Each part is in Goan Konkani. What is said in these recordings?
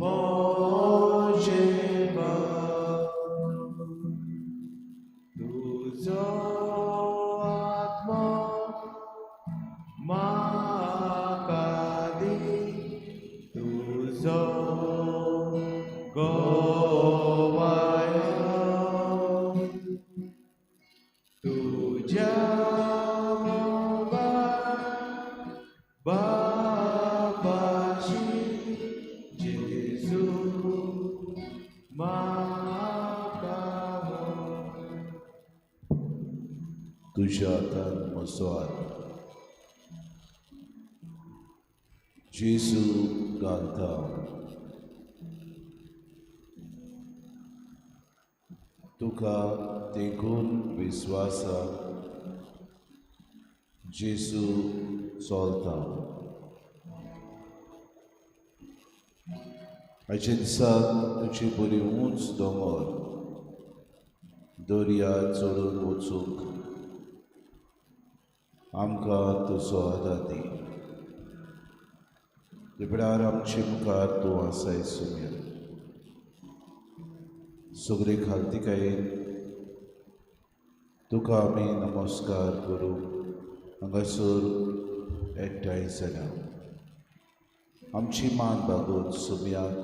म्हजे बाप तुजो आत्मो म्हाका दी तुजो गवायो तुज्या मोगान बापाशी जेजू म्हाका तुज्या हातान म्हजो हात जेजू घालता. तुका तेकून विस्वासाक जेजू चलता. आयच्या दिसा तुजी बरी उंच दोंगर दर्या चडून वचूंक आमकां तुजो आदार दी. ते वेळार आमचे मुखार तूं आसाय सुम्या सगळे खालतिकायेन तुका आमी नमस्कार करूं हांगासर एकठांय जाल्या. आमची मान बागोवन सुम्याक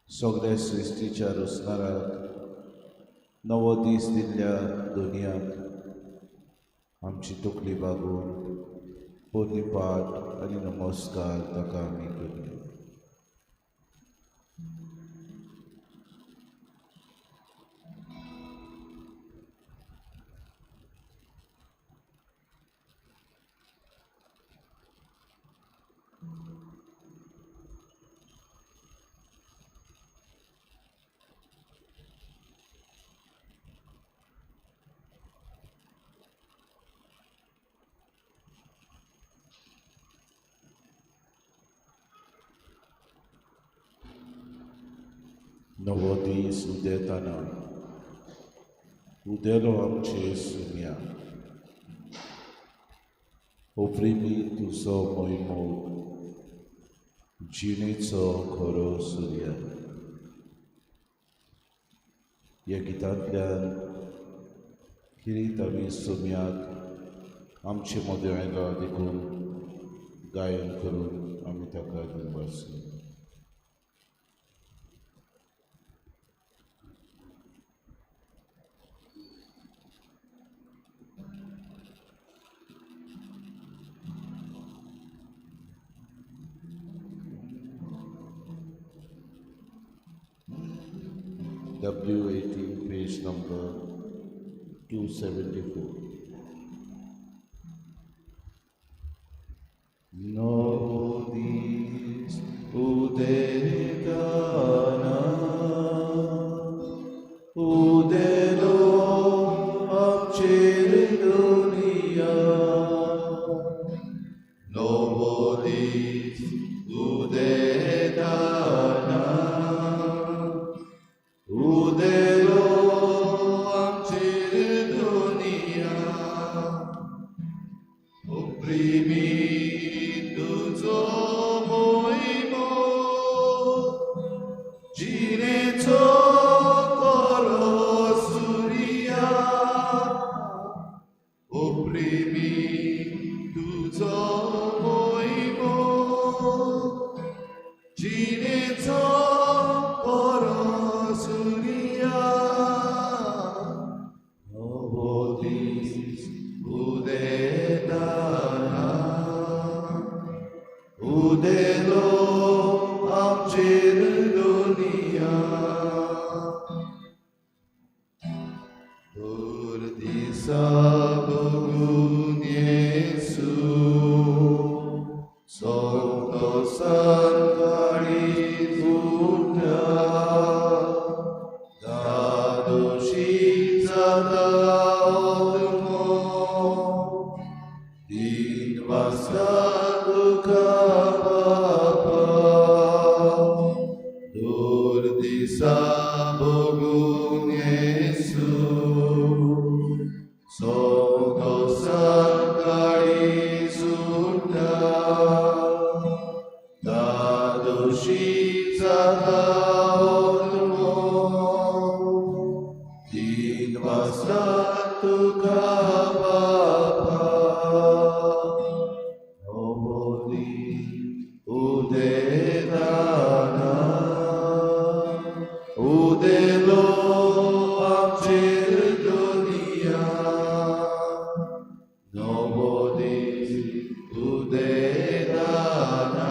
सगळ्या सृश्टीच्या रचणाराक नवो दीस दिल्ल्या दुनियाक आमची तकली बागोवन पोरणी पाठ आनी नमस्कार ताका आमी करुया. नवो दीस उदेतना उदेलो आमचे सुम्या ओप्रेमी तुजो मोग जिणेचो खरो सुर्या. ह्या गितांतल्यान खेरीत आमी सुम्याक आमचे मदें आयला देखून गायन करून आमी ताका दिवपाचो. W18, page number 274. No dis udetana, udelo amcere dunia. No dis udetana, udelo amcir dunia. Oprimi tuzo moimo, jinecho koro surya. Oprimi tuzo moimo, jinecho koro surya. Novo dis udetana, udelo amcir dunia. Dur disa bogun Yesu, Santo Santari Buddha. Santa उदेलो आमचेर दुनिया, नवो दीस उदेताना,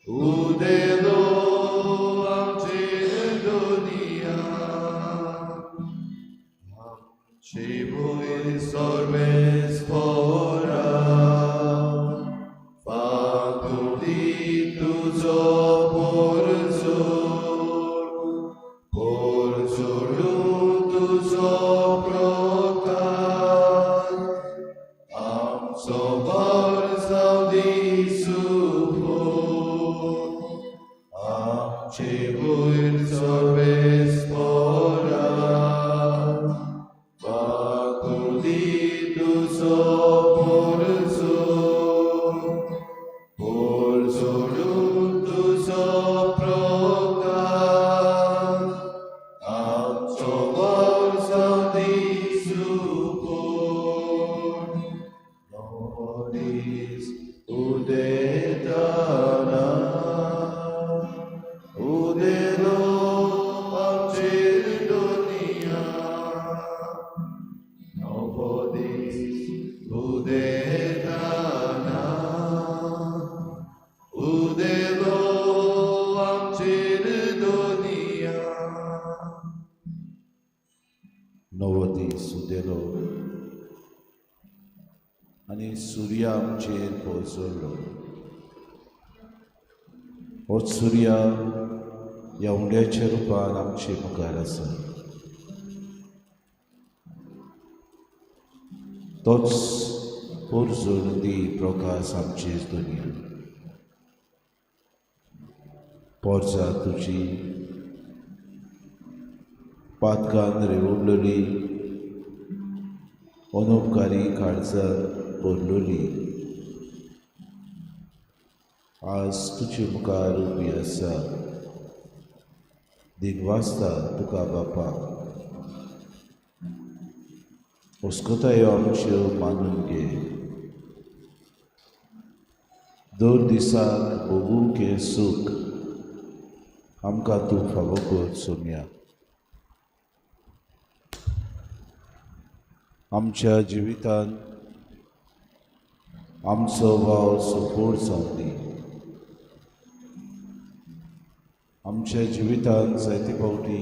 उदेलो आमचेर दुनिया, आमची भूंय सर्वेस्पोरा, फांतुडी तुजो पोरजोड, पोरजोडून तुजो प्रकाश, आमचो भर जावं दी सुफोर, आमची भूंय सर्वेस्पोरा, फांतुडी तुजो पोरजोड, पोरजोडून तुजो प्रकाश, आमचो भर जावं दी सुफोर, नवो दीस उदेताना, उदेलो आमचेर दुनिया, नवो दीस उदेताना, उदेलो आमचेर दुनिया. नवो दीस उदेलो आनी सुर्या आमचेर पोरजोडलो. हो सुर्या ह्या उंड्याच्या रुपान आमचे मुखार आसा. तोच पोरजोड दी प्रकाश आमचेर दुनिया. पोरजा तुजी पातकान रेवडलेली, अनुपकारी काळजान भरलेली आज तुजे मुखार उबी आसा. दिनवासता तुका बापा, अस्कतायो आमच्यो मानून घे. दर दिसाक भोगूंक हें सूख आमकां तूं फावो कर सोम्या. आमच्या जिवितांत आमचो वावर सफळ जावं दी. आमच्या जिवितांत जायते फावटी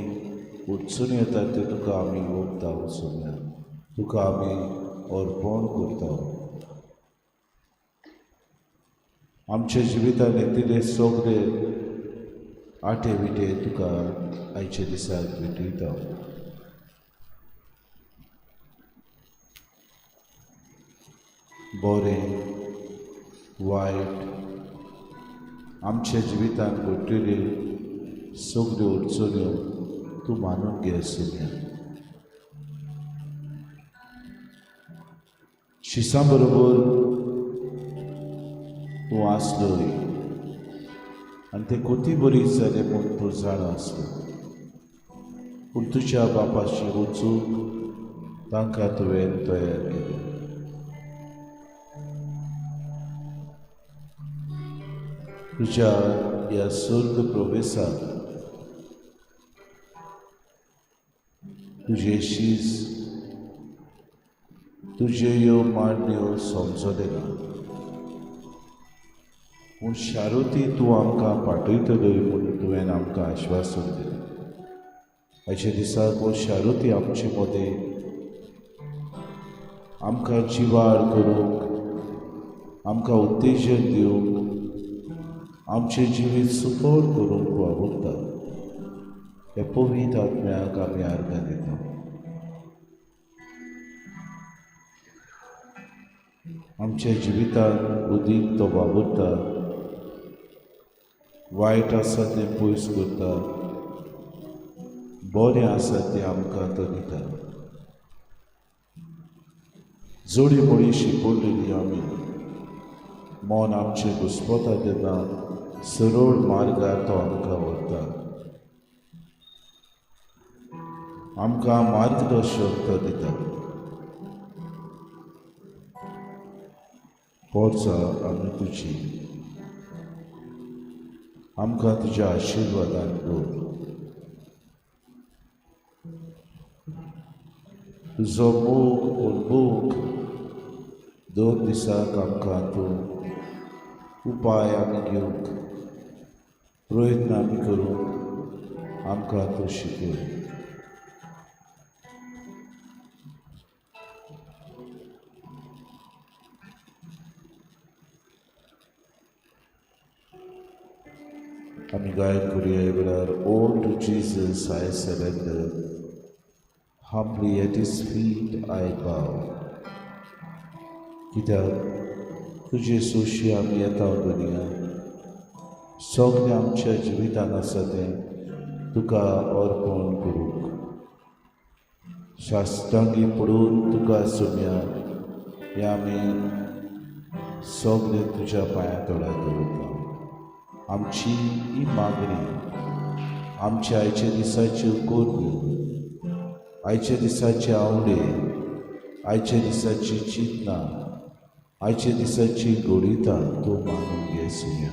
अडचणी येतात त्यो तुका आमी ओंपता सोम्या, तुका आमी अर्पण करता. आमच्या जिवितांत येतिल्ले सगळे आटे विटे तुका आयच्या दिसाक भेटयता. बरें वायट आमच्या जिवितांत घडटल्यो सगळ्यो अडचण्यो तूं मानून घे सोम्या. शिसां बरोबर तूं आसलोय आनी तें कोती बरी जालें म्हूण तूं जाणा आसलो, पूण तुज्या बापाशी वचूंक तांकां तुवें तयार केलें. तुज्या ह्या स्वर्ग प्रवेशाक तुजें शीस, तुज्यो ह्यो मांडण्यो समजलें ना, पूण शारुती तूं आमकां पाठयतलोय म्हूण तुवें आमकां आश्वासन दिलें. आयच्या दिसाक हो शारुती आमचे मदें आमकां जिवाळ करूंक, आमकां उत्तेजन दिवंक, आमचें जिवीत सुफळ करूंक वावुरता. ह्या पवित्र आत्म्याक आमी आर्गां दिता. आमच्या जिवितांत उदीक तो वावुरता, वायट आसा तें पयस करता, बरें आसा तें आमकां तो दिता. जोडी मोडी शिकवलेली आमी मन आमचें घुस्पता तेन्ना सरळ मार्गार तो आमकां व्हरता, आमकां मार्गदर्शन तो दिता. पोरसा आमी तुजी, आमकां तुज्या आशिर्वादान दवर. तुजो मोग उन्मूख 2 दिसाक आमकां तूं उपाय आमी घेवंक प्रयत्न आमी करूंक आमकां तूं शिकय. आमी गायन करुया ह्या वेळार. All to Jesus I surrender, humbly at his feet I bow. कित्याक तुजे सोशी आमी येता दुनिया, सगळें आमच्या जिवितान आसा तें तुका अर्पण करूंक. शास्त्रांगी पडून तुका सोम्या हें आमी सगळें तुज्या पांयां तोडा दवरता. आमची ही मागणी आमच्या आयच्या दिसाच्यो कोरण्यो, आयच्या दिसाचे आवडे, आयच्या दिसाची चिंतना, आयच्या दिसाची गोडितां तूं मानून घे सुया.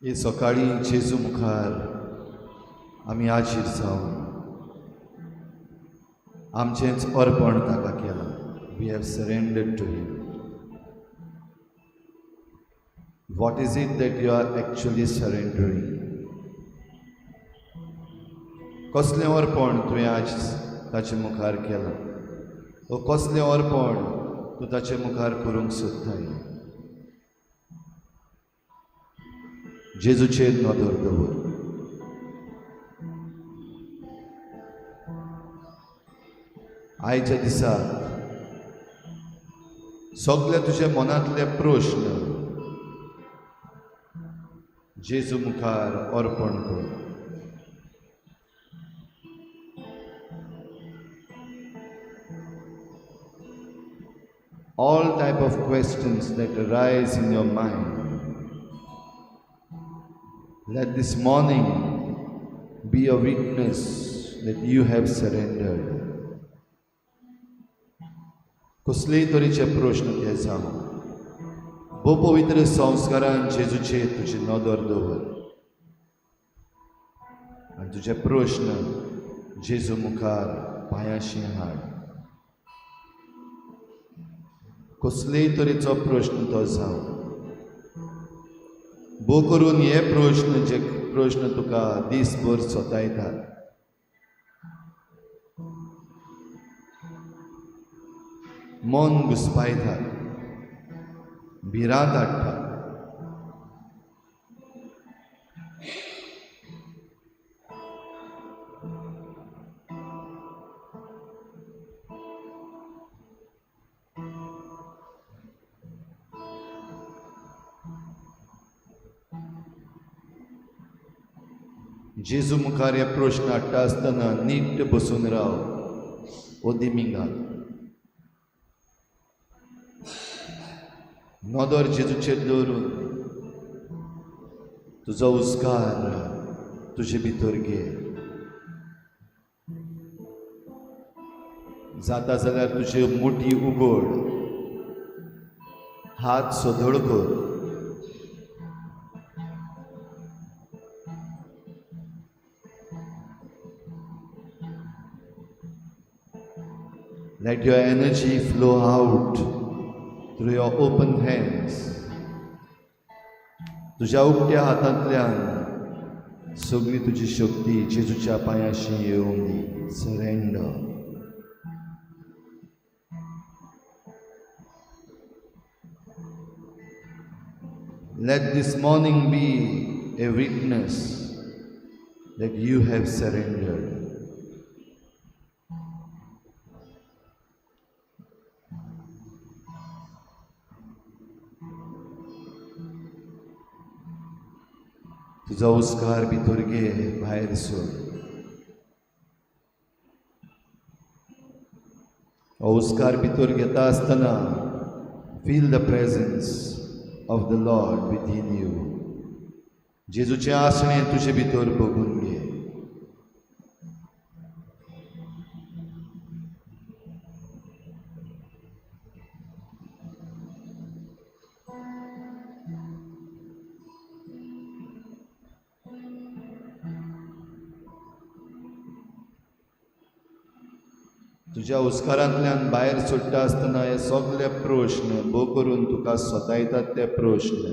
हे सकाळीं जेजू मुखार आमी हाजीर जावन आमचेंच अर्पण ताका केलां. We have surrendered to him. What is it that you are actually surrendering? कसलें अर्पण तुवें आज ताचे मुखार केलां वो कसलें अर्पण तूं ताचे मुखार करूंक सोदताय? जेजूचेर नदर दवर. आयच्या दिसा सगळे तुजे मनांतले प्रश्न जेजू मुखार अर्पण कर. All type of questions that arise in your mind, let this morning be a witness that you have surrendered. कसलेय तरेचे प्रश्न ते जावं, भोव पवित्र संस्कारान जेजूचेर तुजी नदर दवर आनी तुजे प्रश्न जेजू मुखार पांयाशी हाड. कसलेय तरेचो प्रश्न तो जावं, भोव करून हे प्रश्न जे प्रश्न तुका दीसभर सतायतात, मन घुसपायतात, भिरांत हाडटात. जेजू मुखार हे प्रश्न हाडटा आसतना नीट बसून राव, ओदिमिंगात नदर जेजूचेर दवरून तुजो उस्कार तुजे भितर घे. जाता जाल्यार तुजे मुठी उगड, हात सदळ कर. Let your energy flow out through your open hands. तुझ्या उकत्या हातांतल्यान सगळी तुजी शक्ती जेजूच्या पांयाशी येवंक दी. Surrender. Let this morning be a witness that you have surrendered. तुजो उस्कार भितर घे, भायर सोड. उस्कार भितर घेता आसतना feel the presence of the Lord within you. जेजूचें आसणें तुजे भितर बघून घे. तुज्या उस्कारांतल्यान भायर सोडटा आसतना हे सगळे प्रश्न भोव करून तुका सतायतात ते प्रश्न,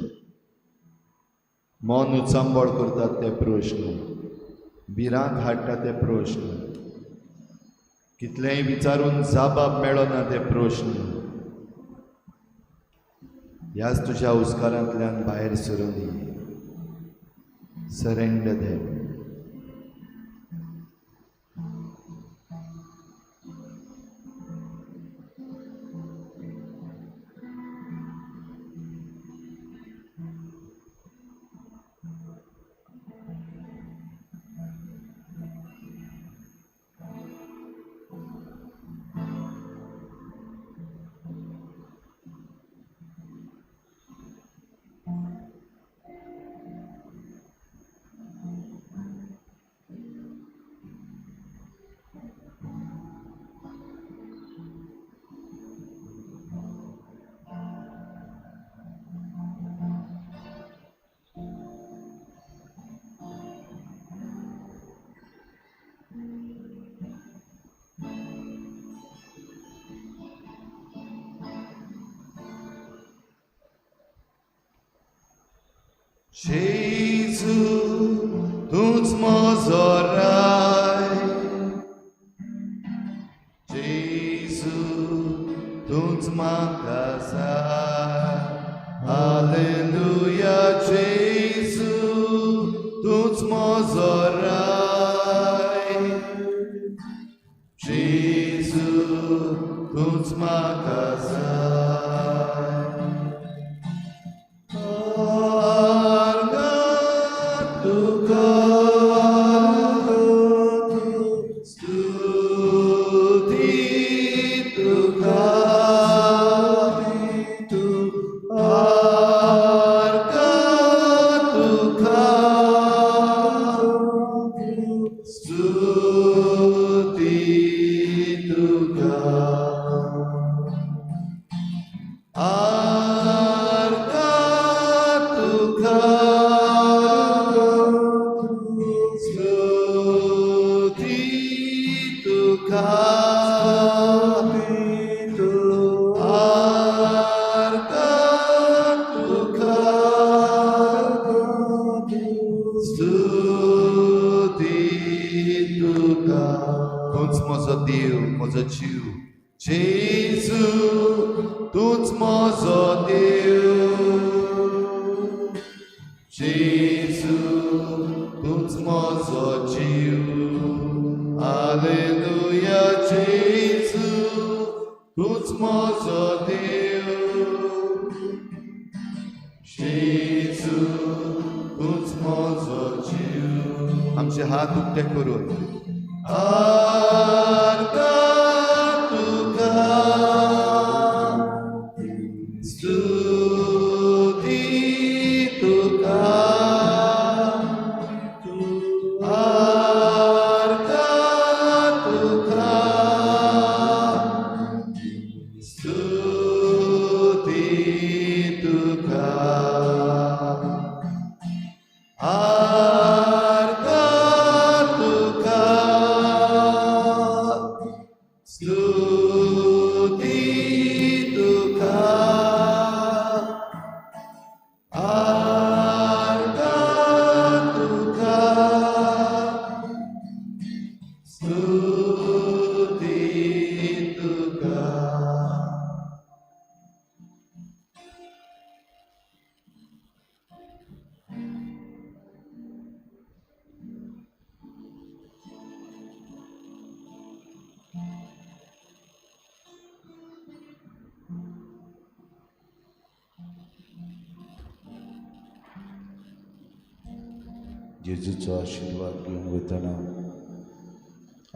मन उचांबळ करतात ते प्रश्न, भिरांत हाडटा ते प्रश्न, कितलेंय विचारून जाबाब मेळना ते प्रश्न, ह्याच तुज्या उस्कारांतल्यान भायर सरून दी. Surrender them. जेजू तूंच म्हजो राय, जेजू तूंच म्हाका जाय. हालेलुया जेजू तूंच म्हजो राय, जेजू तूंच म्हाका जाय. तूंच म्हजो देव, म्हजो जीव, जेजू तूंच म्हजो देव, जेजू तूंच म्हजो जीव. हालेलुया जेजू तूंच म्हजो देव, जेजू तूंच म्हजो जीव. आमचे हात उक्ते करून आर्गां तुका, स्तुती तुका, आर्गां तुका, स्तुती तुका, आर्गां तुका, स्तुती तुका, आर्गां तुका, स्तुती तुका. जेजूचो आशिर्वाद घेवन वतना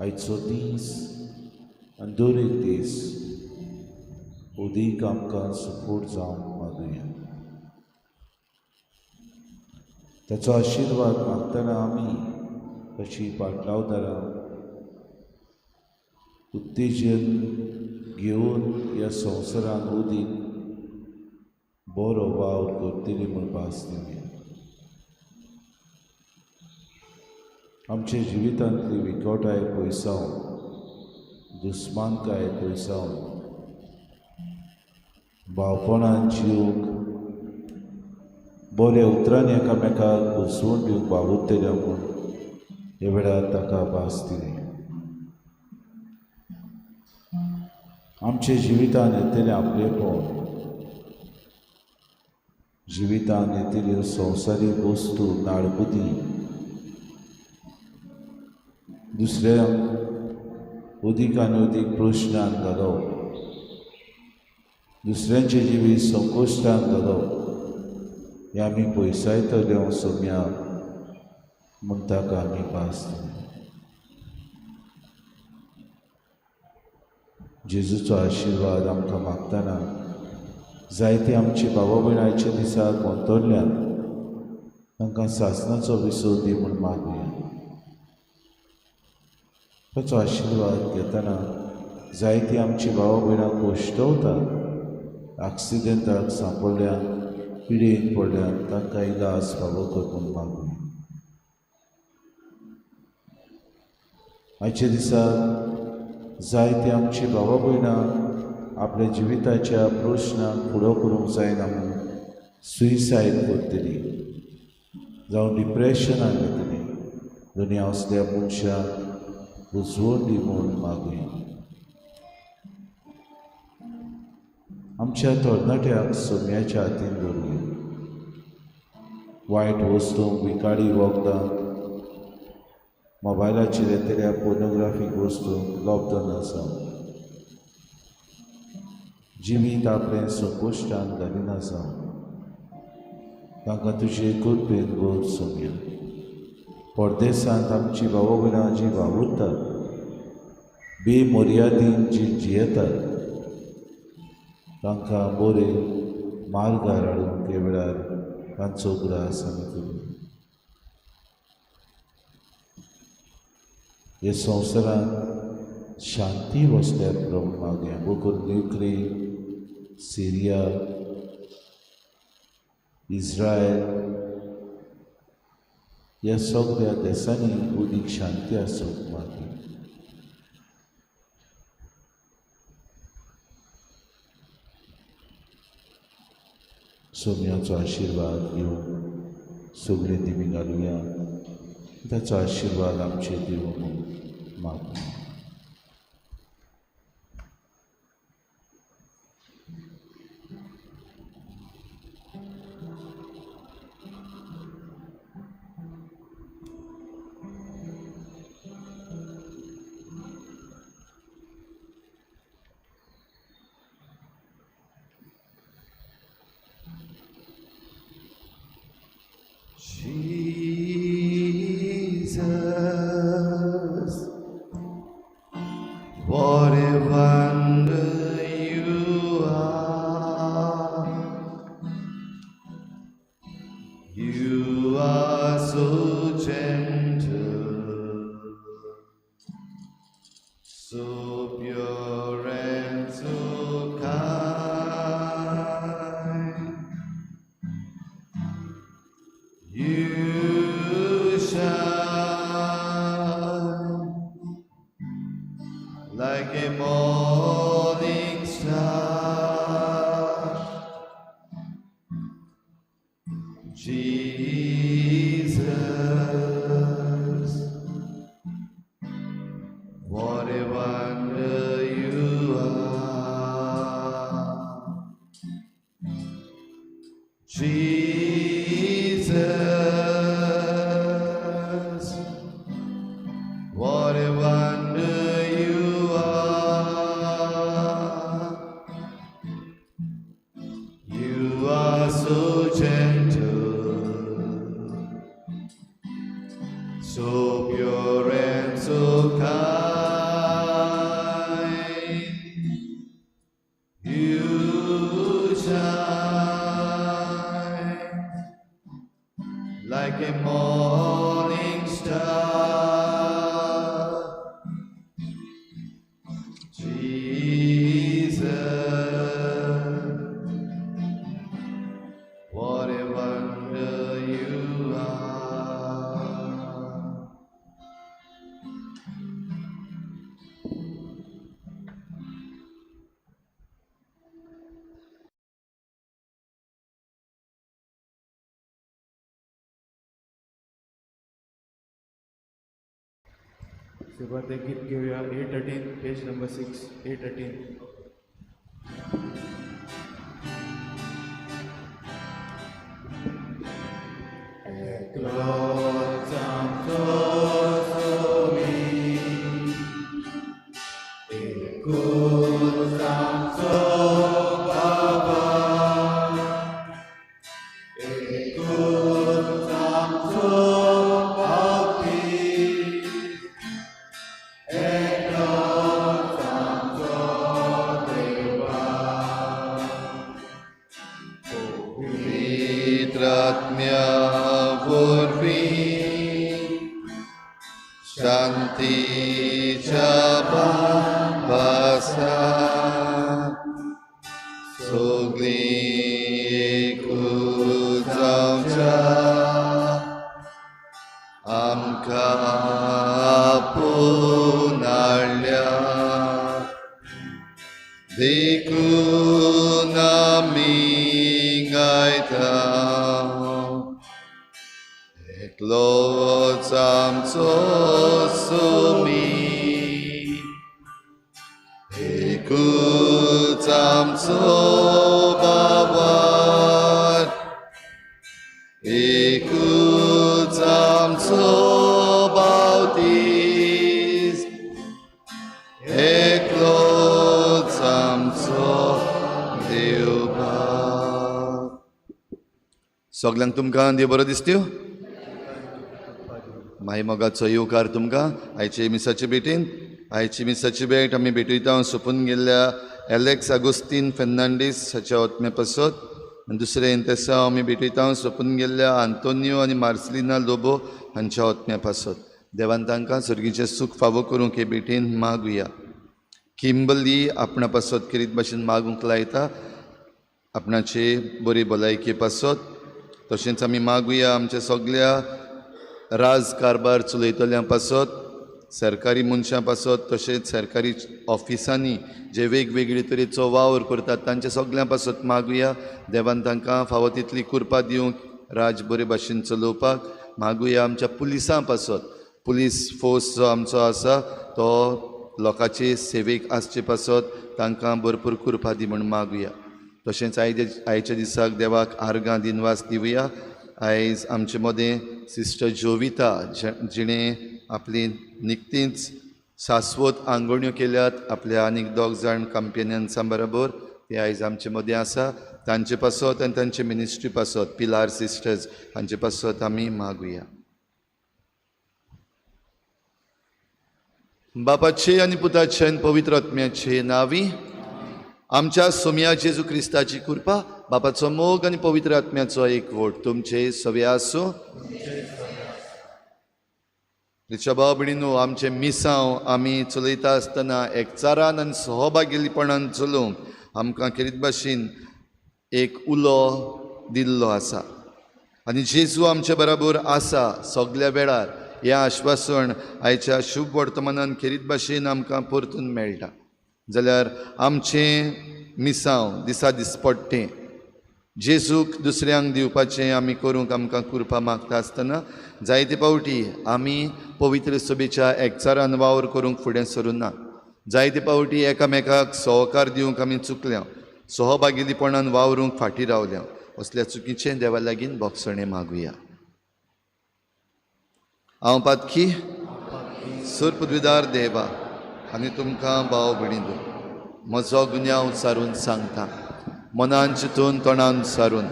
आयचो दीस आनी दर एक दीस उदीक आमकां सपोर्ट जावंक मागुया. ताचो आशिर्वाद मागतना आमी कशी पाटलावदारां उत्तेजन घेवन ह्या संवसारान उदीक बरो वावर करतली म्हूण भास दिवया. आमच्या जिवितांतली विकटाय पयसावन, दुस्मानकाय पयसावन, भावपणान जिवंक, बऱ्या उतरांनी एकामेकाक बसवण दिवंक वावुरतले म्हूण ह्या वेळार ताका भास दिली. आमच्या जिवितांत येतलें आपलेपण, जिवितांत येतल्यो संवसारीक वस्तू, नाडबुद्दी, दुसऱ्यांक अदीक आनी अदीक प्रश्नान घालप, दुसऱ्यांचे जिवीत संकोश्टान घालप, हें आमी पयसायतले सोम्या म्हूण ताका आमी भास दिली. जेजूचो आशिर्वाद आमकां मागतना जायते आमची बाबा भयणाच्या दिसा गोंतरल्यान तांकां सासणाचो विसव दी म्हूण मागुया. ताचो आशिर्वाद घेतना जायती आमची भावा भयणां कोश्टवतात, एक्सिडेंटाक सांपडल्यान, पिडेन पडल्यान तांकां इलाज फावो कर म्हूण मागुया. आयच्या दिसा जायती आमची भावा भयणां आपल्या जिविताच्या प्रश्नाक फुडो करूंक जायना म्हूण सुयसायड करतली. जावं डिप्रेशनान येतले दुनिया असल्या मनशाक बुजवण दी म्हूण मागुया. आमच्या तरणाट्याक सोम्याच्या हातीन दवरुया. वायट वस्तूंक, विकाडी वखदांक, मोबायलाचेर येतल्या पोर्नोग्राफीक वस्तूंक लब्ध नासा. जिवीत आपलें संपुश्टान घालिना जावं. तांकां तुजे कृपेन भर सोम्या. परदेसांत आमची भाव भयणां जी वावुरतात, बेमर्यादीन जी जियेतात, तांकां बरे मार्गार हाडून ते वेळार तांचो उगडास आमी करूं. हे संवसारांत शांती वसल्यार प्रभू मागया. बकर युक्रेन, सिरिया, इस्रायल ह्या सगळ्या देशांनी उदीक शांती आसूंक मागया. सोम्याचो आशिर्वाद घेवन सगळीं दिमी घालुया. ताचो आशिर्वाद आमचेर दिवं म्हूण मागया. Jesus, what a wonder you are. You are so gentle, so pure and so kind. You shine like a morning star. Jesus, what a wonder you are. Jesus, what a wonder you are. You are so gentle, so pure and so kind. You shine like a morning star. Jesus, what a wonder you are. सुरवात एक गीत घेऊया. 818, page number 6, 818. एकलोच आमचो स्वामी, एकूच आमचो बाबा, एकूच आमचो शांतीच्या बासा सगळीं एकूच जावच्या आमकां आपोवन हाडल्या. देखून आमी गायता एकलोच आमचो सुमी, एकूच आमचो बाबार, एकूच आमचो बावतीस, एकलोच आमचो देव बाप. सगल्यांक तुमकां देव बरो दिसत्यो. माई मोगाचो येवकार तुमकां आयचे मिसाचे भेटीन. आयची मिसाची भेट आमी भेटयता सोंपून गेल्ल्या एलेक्स आगोस्तीन फेर्नांडीस हाच्या ओतमे पासत. दुसरें इंतेसांव आमी भेटयता सोंपून गेल्ल्या आंतोनियो आनी मार्सलिना लोबो हांच्या ओतम्या पासत. देवान तांकां सर्गीचें सूख फावो करूंक हे भेटीन मागुया. किंबली आपणा पासत खेरीत भाशेन मागूंक लायता आपणाचे बरी भलायके पासत. तशेंच आमी मागुया आमच्या सगल्या राज कारभार चलयतल्यां पासत, सरकारी मनशां पासत, तशेंच सरकारी ऑफिसांनी जे वेगवेगळे तरेचो वावर करतात तांच्या सगल्यां पासत मागुया. देवान तांकां फावो तितली कृपा दिवंक राज बरे भाशेन चलोवपाक मागुया. आमच्या पुलिसां पासत, पुलीस फोर्स जो आमचो आसा तो लोकांचे सेवेक आसचे पासत तांकां भरपूर कृपा दी म्हूण मागुया. तशेंच आयच्या दिसाक देवाक आर्गां दिनवास दिवया. आयज आमचे मदें सिस्टर जोविता जिणें आपली निकतींच शाश्वत आंगोण्यो केल्यात आपल्या आनीक दोग जाण कंपेन्यन्सां बरोबर, ते आयज आमचे मदें आसा. तांचे पासत आनी तांचे मिनिस्ट्री पासत, पिलार सिस्टर्स हांचे पासत आमी मागुया. बापाचे आनी पुताचे आनी पवित्र आत्म्याचे नांवी आमच्या सोम्या जेजू क्रिस्ताची कृपा, बापाचो मोग आनी पवित्र आत्म्याचो एकवट तुमचे सवे आसूं. रिच्या भाव भयणीनो, आमचें मिसांव आमी चलयता आसतना एकचारान आनी सहभागीपणान चलोवंक आमकां खेरीत भाशेन एक उलो दिल्लो आसा आनी जेजू आमचे बराबर आसा सगल्या वेळार हें आश्वासन आयच्या शुभ वर्तमानान खेरीत भाशेन आमकां परतून मेळटा. जाल्यार आमचें मिसांव दिसा दिसपट्टें जेजूक दुसऱ्यांक दिवपाचें आमी करूंक आमकां कृपा मागता आसतना जायते पावटी आमी पवित्र सभेच्या एकचारान वावर करूंक फुडें सरूं ना. जायते पावटी एकामेकाक सहकार दिवंक आमी चुकल्या, सहभागीपणान वावरूंक फाटीं रावल्या. असल्या चुकीचें देवा लागीं भोगसणें मागुया. हांव पातकी सूर पृथ्वीदार देवा आनी तुमकां भाव भयणींनो म्हजो गुन्यांव सारून सांगता. मनान चिंतून तोंडान सारून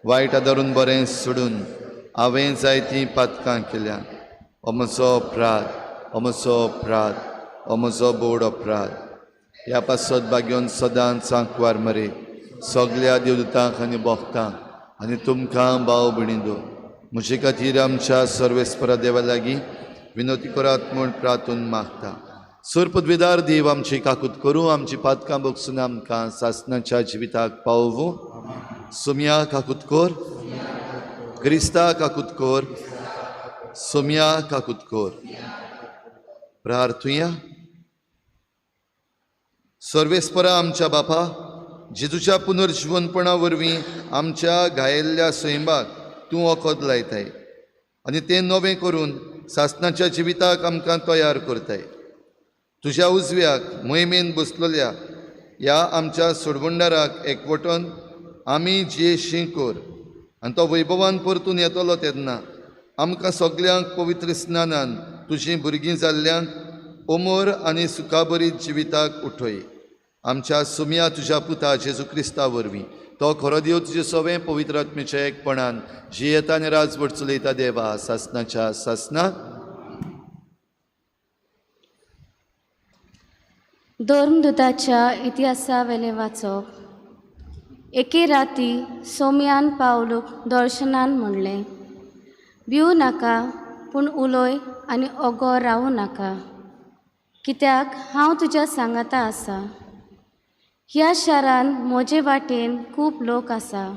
वायट आदारून बरें सोडून हांवें जायतीं पातकां केल्यात. हो म्हजो अपराध, हो म्हजो अपराध, हो म्हजो बोड अपराध. ह्या पासत भाग्योन सदांच सांकवार मरे सगल्या देवदूतांक आनी भक्तांक आनी तुमकां भाव भयणींनो म्हजे खातीर आमच्या सर्वेस्परा देवा लागीं विनवती करात म्हूण प्रार्थून मागता. सूर पदवीदार देव आमची काकूत करूं, आमची पातकां बगसून आमकां सासणाच्या जिविताक पावोवं. सोम्या काकूत कोर, क्रिस्ता काकूत कोर, सोम्या काकूत कोर. प्रार्थुया. सर्वेस्परा आमच्या बापा, जेजूच्या पुनर्जिवनपणा वरवीं आमच्या घायेल्ल्या सैमाक तूं वखद लायताय आनी तें नवें करून सासणाच्या जिविताक आमकां तयार करताय. तुज्या उजव्याक मोहिमेन बसलेल्या ह्या आमच्या सोडवणदाराक एकवटून आमी जियेशी कर आनी तो वैभवान परतून येतलो तेन्ना आमकां सगल्यांक पवित्र स्नानान तुजीं भुरगीं जाल्ल्यांक अमर आनी सुखाभरीत जिविताक उठय. आमच्या सुम्या तुज्या पुता जेजू क्रिस्ता वरवीं तो खरो देव तुजे सवें पवित्र आत्म्याच्या एकपणान जियेता आनी राजवट चलयता देवा सासणाच्या सासणाक. धर्मदूताच्या इतिहासावेलें वाचप. एके राती सोम्यान पावलूक दर्शनान म्हणलें, भिवू नाका, पूण उलय आनी ओगो रावूं नाका, कित्याक हांव तुज्या सांगाता आसा. ह्या शारान म्हजे वाटेन खूब लोक आसा,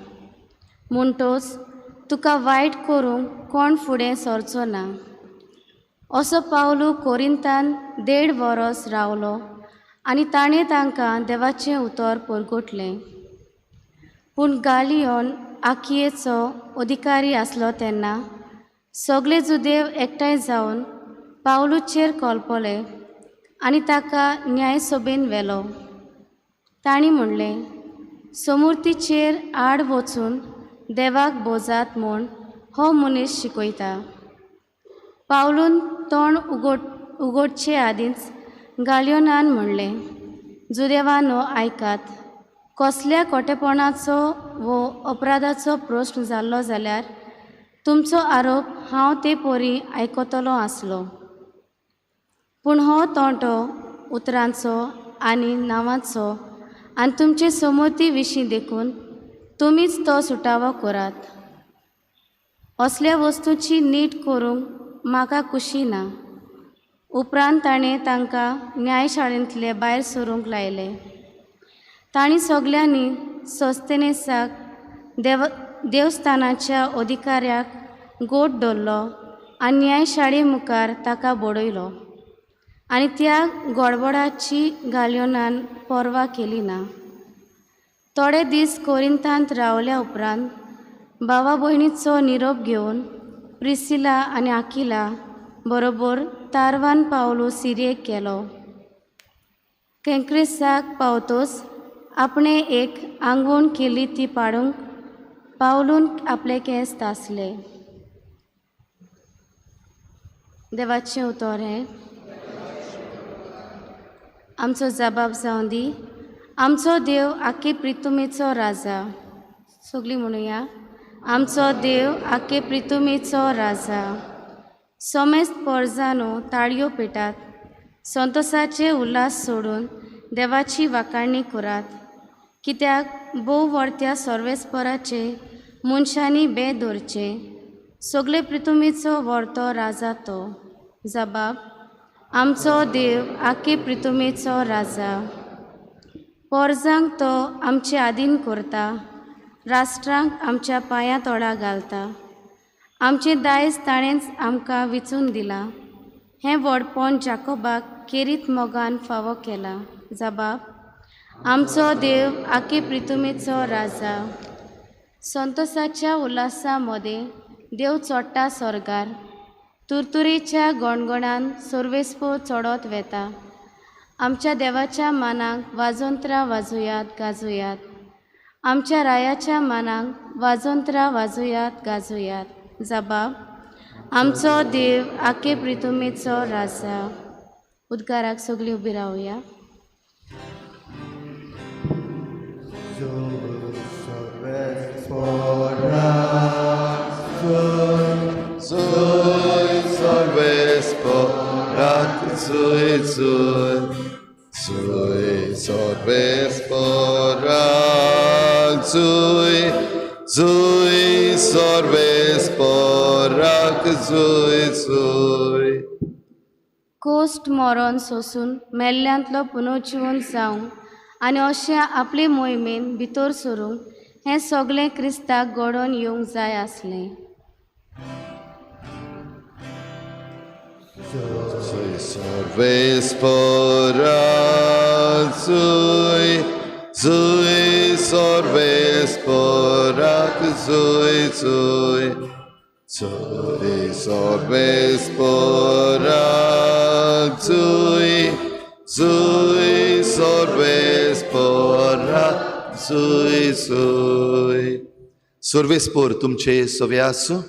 म्हणटोच तुका वायट करूंक कोण फुडें सरचो ना. असो पावलू कोरिंतान 1.5 वरस रावलो आनी ताणें तांकां देवाचें उतर परगटलें. पूण गालियोन आकियेचो अधिकारी आसलो तेन्ना सगळे जुदेव एकठांय जावन पावलूचेर कोलपले आनी ताका न्यायसभेन व्हेलो. तांणी म्हणलें, समुर्तीचेर आड वचून देवाक बोजात म्हूण हो मनीस शिकयता. पावलून तोंड उगडचे आदींच गालियोनान म्हणलें, जुदेवानो आयकात, कसल्या खोटेपणाचो वो अपराधाचो प्रस्न जाल्लो जाल्यार तुमचो आरोप हांव ते परी आयकतलो आसलो, पूण हो तोंटो उतरांचो आनी नांवाचो आनी तुमचे समोती विशीं देखून तुमीच तो सुटावो करात. असल्या वस्तूची नीट करूंक म्हाका खुशी ना. उपरांत ताणें तांकां न्यायशाळेंतले भायर सरूंक लायले. तांणी सगल्यांनी सोस्तेनेसाक देवस्थानाच्या अधिकाऱ्याक गोट दवरलो आनी न्यायशाळे मुखार ताका बडयलो आनी त्या गडबडाची गालियोनान पर्वा केली ना. थोडे दीस कोरिंतांत रावल्या उपरांत भावा भयणीचो निरोप घेवन प्रिसिला आनी आकिला बरोबर तारवान पावलू सिरयेक गेलो. केंक्रेसाक पावतोच आपणें एक आंगवण केली ती पाडूंक पावलून आपले केंस तासले. देवाचें उतर हें. आमचो जबाब जावं दी. आमचो देव आखे प्रितुमेचो राजा. सगळीं म्हणुया, आमचो देव आखे प्रितुमेचो राजा. सोमेस्त पोरजानो ताळयो पेटात, संतोसाचे उल्हास सोडून देवाची वाखाणी करात, कित्याक भोव व्हडत्या सर्वेस्पराचे मनशांनी बें दवरचें. सगळे प्रितुमेचो व्हरतो राजा तो. जबाब, आमचो देव आखे प्रितुमेचो राजा. पोरजांक तो आमचे आदीन करता, राष्ट्रांक आमच्या पांयां तोडा घालता. आमचें दायज ताणेंच आमकां विचून दिलां. हें व्हडपण जाकोबाक केरीत मोगान फावो केलां. जबाब, आमचो देव आखे प्रितुमेचो राजा. संतोसाच्या उल्हासा मदें देव चोडटा स्वर्गार, तुरतुरेच्या गणगणान सर्वेस्पो चडत वेता. आमच्या देवाच्या मानाक वाजोंत्रां वाजोयात गाजोयात, आमच्या रायाच्या मानाक वाजोंत्रां वाजोयात गाजोयात. जबाब, आमचो देव आखे प्रितुमेचो राजा. उद्गाराक सगळीं उबी रावया. कोस्ट मरण सोसून मेल्ल्यांतलो पुनर्जिवन जावंक आनी अशें आपले मोहिमेन भितर सरूंक हें सगळें क्रिस्ताक घडोवन येवंक जाय आसलें. सर्वेस्पोर तुमचे सवे आसूं.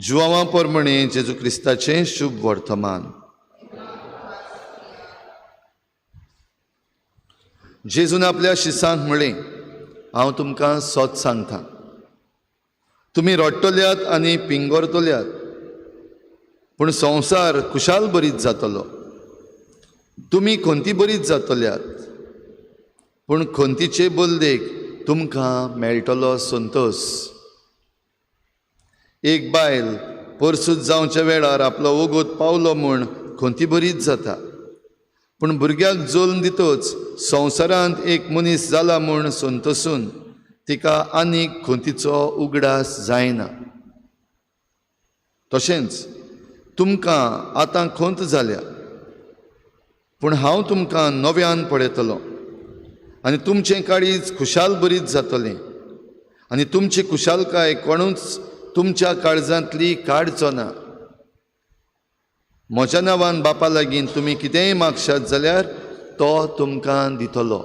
जुवां परमणे जेजू क्रिस्ताचें शुभ वर्तमान. जेजून आपल्या शिसांक म्हळें, हांव तुमकां सत सांगता, तुमी रडटल्यात आनी पिंगोरतल्यात, पूण संवसार खुशाल बरीत जातलो. तुमी खंती बरीत जातल्यात, पूण खंतीचे बदलेक तुमकां मेळटलो संतोश. एक बायल परसूत जावच्या वेळार आपलो वोगोत पावलो म्हूण खंती बरीच जाता, पूण भुरग्याक जल्म दितच संवसारांत एक मनीस जाला म्हूण संतोसून तिका आनीक खंतीचो उगडास जायना. तशेंच तुमकां आतां खंत जाल्या, पूण हांव तुमकां नव्यान पळयतलो आनी तुमचें काळीज खुशाल बरीच जातलें आनी तुमची खुशालकाय कोणूच तुमच्या काळजांतली काडचो ना. म्हज्या नांवान बापा लागीं तुमी कितेंय मागशात जाल्यार तो तुमकां दितलो.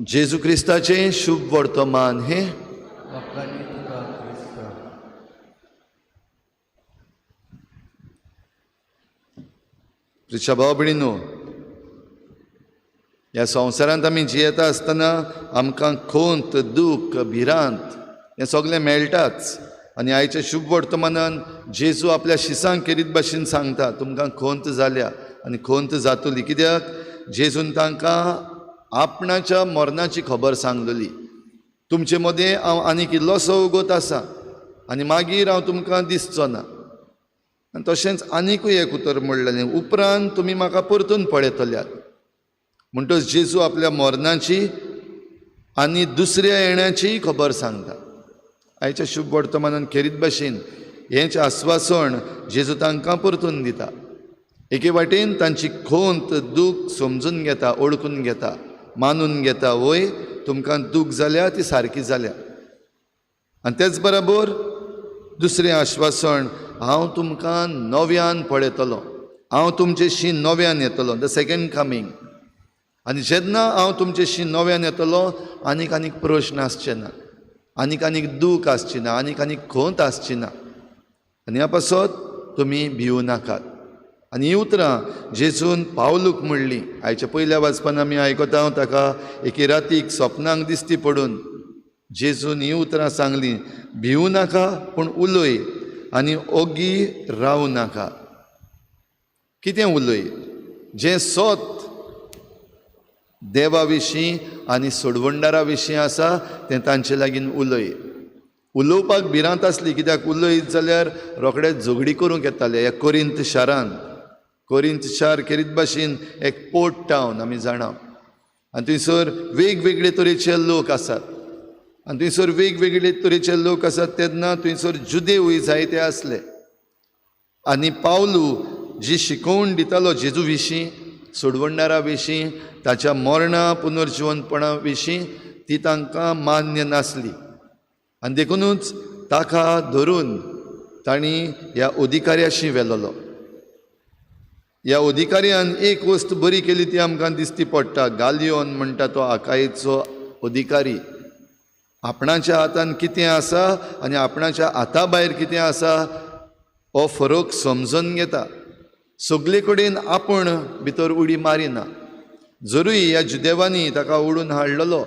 जेजू क्रिस्ताचें शुभ वर्तमान हें. प्रिच्या भाव भयणीनो, ह्या संवसारांत आमी जियेता आसतना आमकां खोंत, दूख, भिरांत हें सगळें मेळटाच. आनी आयच्या शुभ वर्तमानान जेजू आपल्या शिसांक केरीत भाशेन सांगता, तुमकां खोंत जाल्या आनी खोंत जातली. कित्याक जेजून तांकां आपणाच्या मरणाची खबर सांगलेली. तुमचे मदें हांव आनीक इल्लोसो उगोत आसा आनी मागीर हांव तुमकां दिसचो ना. आनी तशेंच आनिकूय एक उतर म्हणलेलें, उपरांत तुमी म्हाका परतून पळयतल्यात. म्हणटच जेजू आपल्या मरणाची आनी दुसऱ्या येण्याचीय खबर सांगता. आयच्या शुभ वर्तमानान खेरीत भाशेन हेंच आस्वासन जेजू तांकां परतून दिता. एके वाटेन तांची खोंत, दूख समजून घेता, ओळखून घेता, मानून घेता, वय तुमकां दूख जाल्या ती सारकी जाल्या. आनी तेच बराबर दुसरें आश्वासन, हांव तुमकां नव्यान पळयतलो, हांव तुमचेशी नव्यान येतलो, the second coming. आनी जेन्ना हांव तुमचेशी नव्यान येतलो आनीक आनीक प्रश्न आसचे ना, आनीक आनीक दूख आसची ना, आनीक आनीक खोंत आसची ना. आनी ह्या पासत तुमी भिवू नाकात. आनी हीं उतरां जेजून पावलूक म्हणलीं. आयच्या पयल्या वाचपान आमी आयकता ताका एके रातीक सपनांक दिसती पडून जेजून हीं उतरां सांगलीं, भिवू नाका पूण उलय आनी ओगी रावू नाका. कितें उलय? जें सत देवा विशीं आनी सोडवणदारा विशीं आसा तें तांचे लागीं उलय. उलोवपाक भिरांत आसली, कित्याक उलयत जाल्यार रोखडेच झगडी करूंक येताले. ह्या कोरिंत शारान, कोरिंत शार खेरीत भाशेन एक पोर्ट टावन आमी जाणा, आनी थंयसर वेगवेगळे तरेचे लोक आसात. आनी थंयसर वेगवेगळे तरेचे लोक आसात तेन्ना थंयसर जुदेवूय जायते आसले. आनी पावलू जी शिकोवण दितालो जेजू विशीं, सोडवणदारा विशीं, ताच्या मरणा पुनर्जिवनपणा विशीं, ती तांकां मान्य नासली. आनी देखुनूच ताका धरून तांणी ह्या अधिकाऱ्याशी व्हेलोलो. ह्या अधिकाऱ्यान एक वस्त बरी केली ती आमकां दिसती पडटा. गालियोन म्हणटा तो आकायेचो अधिकारी आपणाच्या हातान कितें आसा आनी आपणाच्या हाता भायर कितें आसा हो फरक समजून घेता. सगळे कडेन आपूण भितर उडी मारिना. जरूय ह्या जुदेवांनी ताका ओडून हाडलेलो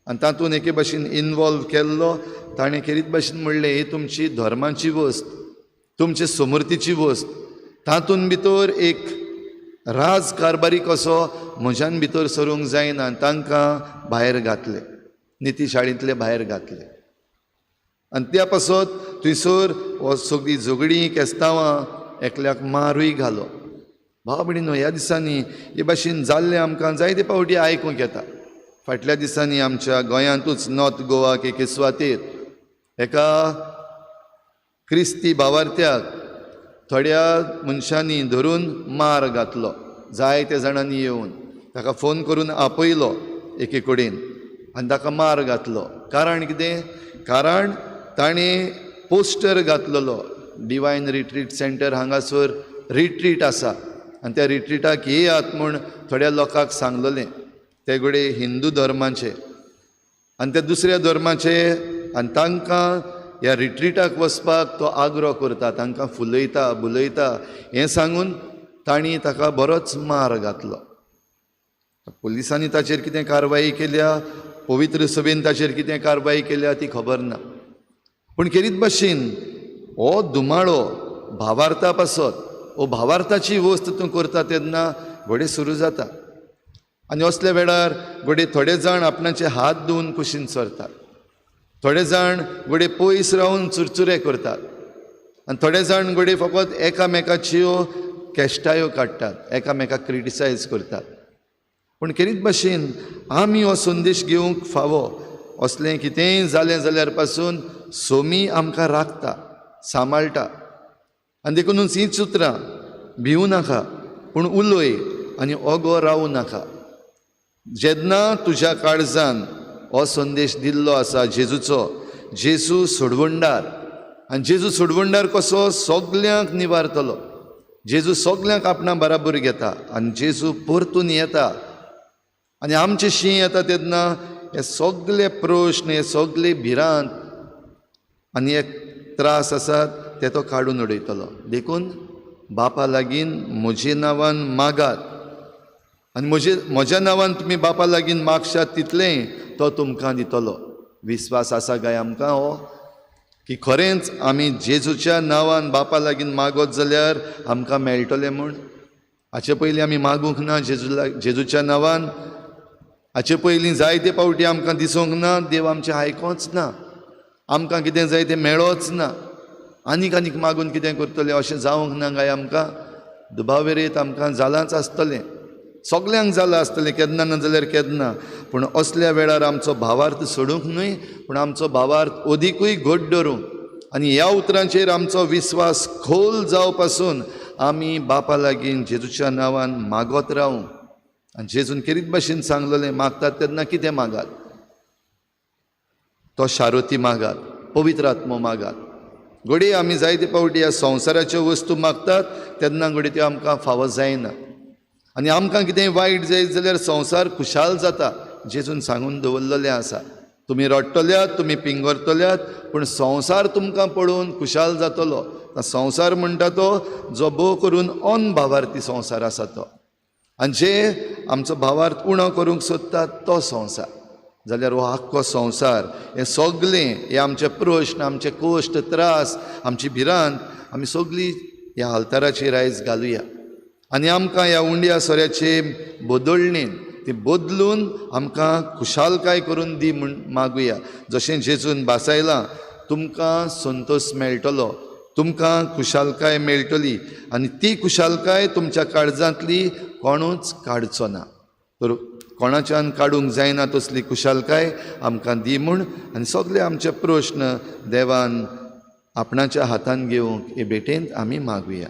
आनी तातूंत एके भाशेन इनवॉल्व केल्लो, ताणें खेरीत भाशेन म्हणलें, ही तुमची धर्माची वस्त, तुमची समृद्धीची वस्त, तातूंत भितर एक राज कारभारी कसो म्हज्यान भितर सरूंक जायना. तांकां भायर घातले, निती शाळेंतले भायर घातले. आनी त्या पासत थंयसर हो सगळीं झगडीं केस्तांवां एकल्याक मारूय घालो. भाव भयणीनो, ह्या दिसांनी हे भाशेन जाल्लें आमकां जायते फावटी आयकूंक येता. फाटल्या दिसांनी आमच्या गोंयांतूच नॉर्थ गोवाक एके सुवातेर एका क्रिस्ती भावार्थ्याक थोड्या मनशांनी धरून मार घातलो. जायते जाणांनी येवन ताका फोन करून आपयलो एके कडेन आनी ताका मार घातलो. कारण कितें? कारण ताणें पोस्टर घातलेलो, डिवायन रिट्रीट सेंटर हांगासर रिट्रीट आसा आनी त्या रिट्रीटाक येयात म्हूण थोड्या लोकांक सांगलेलें. ते घडये हिंदू धर्माचे आनी त्या दुसऱ्या धर्माचे, आनी तांकां ह्या रिट्रीटाक वचपाक तो आग्रो करता, तांकां फुलयता बुलयता हें सांगून तांणी ताका बरोच मार घातलो. पुलिसांनी ताचेर कितें कारवाई केल्या, पवित्र सभेन ताचेर कितें कारवाई केल्या ती खबर ना. पूण खेरीत भाशेन हो धुमाळो भावार्था पासत, हो भावार्थाची वस्त तूं करता तेन्ना घडये सुरू जाता. आनी असल्या वेळार घडये थोडे जाण आपणाचे हात धुवन कुशीन सरतात, थोडे जाण घडये पयस रावन चुरचुरे करतात, आनी थोडे जाण घडये फकत एकामेकाच्यो केश्टायो काडटात, एकामेकाक क्रिटिसायज करतात. पूण खेरीत भाशेन आमी हो संदेश घेवंक फावो. असलें कितेंय जालें जाल्यार पासून सोमी आमकां राखता, सांबाळटा. आनी देखुनूच हीं उतरां, भिवू नाका पूण उलय आनी ओगो रावूं नाका. जेन्ना तुज्या काळजान हो संदेश दिल्लो आसा जेजूचो, जेजू सोडवणदार, आनी जेजू सोडवणदार कसो सगल्यांक निवारतलो, जेजू सगल्यांक आपणा बराबर घेता आनी जेजू परतून येता आनी आमचे शीं येता तेन्ना हे सगले प्रश्न, हे सगले भिरांत आनी हे त्रास आसात ते तो काडून उडयतलो. देखून बापा लागीं म्हजे नांवान मागात आनी म्हज्या नांवान तुमी बापा लागीं मागशात तितलें तो तुमकां दितलो. विस्वास आसा काय आमकां हो की खरेंच आमी जेजूच्या नांवान बापा लागीं मागत जाल्यार आमकां मेळटलें म्हूण? हाचे पयलीं आमी मागूंक ना जेजूच्या नांवान. हाचे पयलीं जायते फावटी आमकां दिसूंक ना, देव आमचें आयकोच ना, आमकां कितें जाय तें मेळोच ना, आनीक आनीक मागून कितें करतलें अशें जावंक ना काय आमकां? दुबावेरेत आमकां जालांच आसतलें, सगल्यांक जालां आसतलें केन्ना ना जाल्यार केन्ना. पूण असल्या वेळार आमचो भावार्थ सोडूंक न्हय, पूण आमचो भावार्थ अदिकूय घट धरूंक आनी ह्या उतरांचेर आमचो विस्वास खोल जावपासून आमी बापा लागीं जेजूच्या नांवान मागत रावूं. आनी जेजून केरीत भाशेन सांगलेलें, मागतात तेन्ना कितें मागात? तो शारोती मागात, पवित्र आत्मो मागात. घडये आमी जायते फावटी ह्या संवसाराच्यो वस्तू मागतात तेन्ना घडये त्यो आमकां फावो जायना आनी आमकां कितेंय वायट जायत जाल्यार संवसार खुशाल जाता. जेजून सांगून दवरलेलें आसा, तुमी रडटल्यात, तुमी पिंगरतल्यात, पूण संवसार तुमकां पळोवन खुशाल जातलो. संवसार म्हणटा तो जो भोव करून अनभावार्थी संवसार आसा तो, आनी जे आमचो भावार्थ उणो करूंक सोदतात तो संवसार. जाल्यार हो आख्खो संवसार, हें सगलें, हे आमचे प्रश्न, आमचे कश्ट, त्रास, आमची भिरांत आमी सगळी ह्या आल्ताराचेर आयज घालुया आनी आमकां ह्या उंड्या सोऱ्याचे बदलणेन ती बदलून आमकां खुशालकाय करून दी म्हूण मागुया. जशें जेजून भासायलां, तुमकां संतोश मेळटलो, तुमकां खुशालकाय मेळटली आनी ती खुशालकाय तुमच्या काळजांतली कोणूच काडचो ना. तर कोणाच्यान काडूंक जायना तसली खुशालकाय आमकां दी म्हूण आनी सगळे आमचे प्रश्न देवान आपणाच्या हातान घेवंक हे भेटेंत आमी मागुया.